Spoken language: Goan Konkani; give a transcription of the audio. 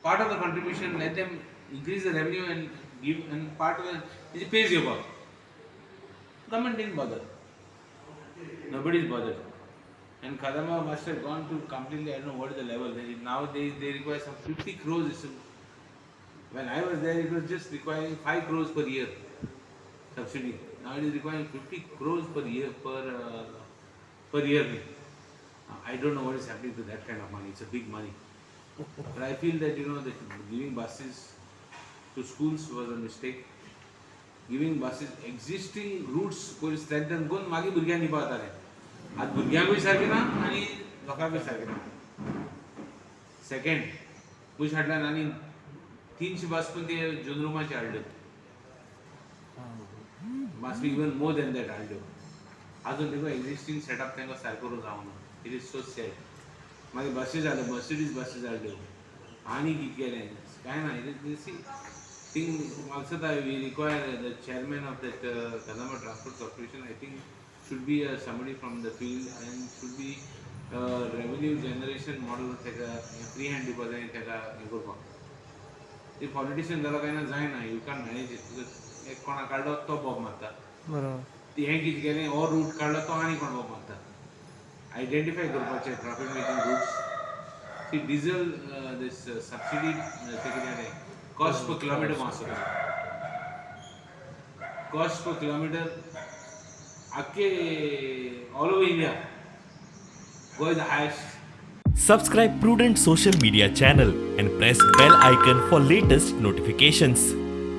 Part of the contribution, let them increase the revenue and give, and part of the pays घेवपाक. Government didn't bother. Nobody is bothered. And Kadamba must have gone to completely, I don't know what is the level. Now they require some 50 crores. When I was there, it was just requiring 5 crores per year subsidy. Now it is requiring 50 crores per year, per year. I don't know what is happening to that kind of money. It's a big money. But I feel that that giving buses to schools was a mistake. Giving buses, existing routes पयलीं strengthen करून मागीर भुरग्यांक दिवपा जातालें. आतां भुरग्यांकूय सारकें ना आनी लोकांकूय सारकें ना. सेकंड, पयशे हाडल्यान आनी 300 बस पण ते जुनरुमाचे हाडल्यो. Must be even more than that हाडल्यो. अजून देखून एक्झिस्टींग सेटअप तांकां सारको करूंक जावना. It is so sad. मागीर बसीस हाडल्यो, मर्सिडीज बसीस हाडल्यो आनी कितें केलें कांय ना. It see thing also that we require the chairman of that Kadamba Transport Corporation, I think, should be somebody from the field and should be revenue generation model. ताका फ्री हँड दिवपा जाय, ताका हें करपाक. ते पॉलिटिशियन जालो काय ना जायना. You can manage it. एक कोणा काडलो तो बोब मारता. बरोबर हें कितें केलें, हो रूट काडलो तो आनी कोण बोब मारता. आयडेंटिफाय करपाचें profit making routes. See, diesel, this subsidy, ते कितें जालें, कॉस्ट पर किलोमिटर आसता. कॉस्ट पर किलोमिटर आख्खे all over India, Goa is the highest. Subscribe Prudent Social Media channel and press bell icon for latest notifications.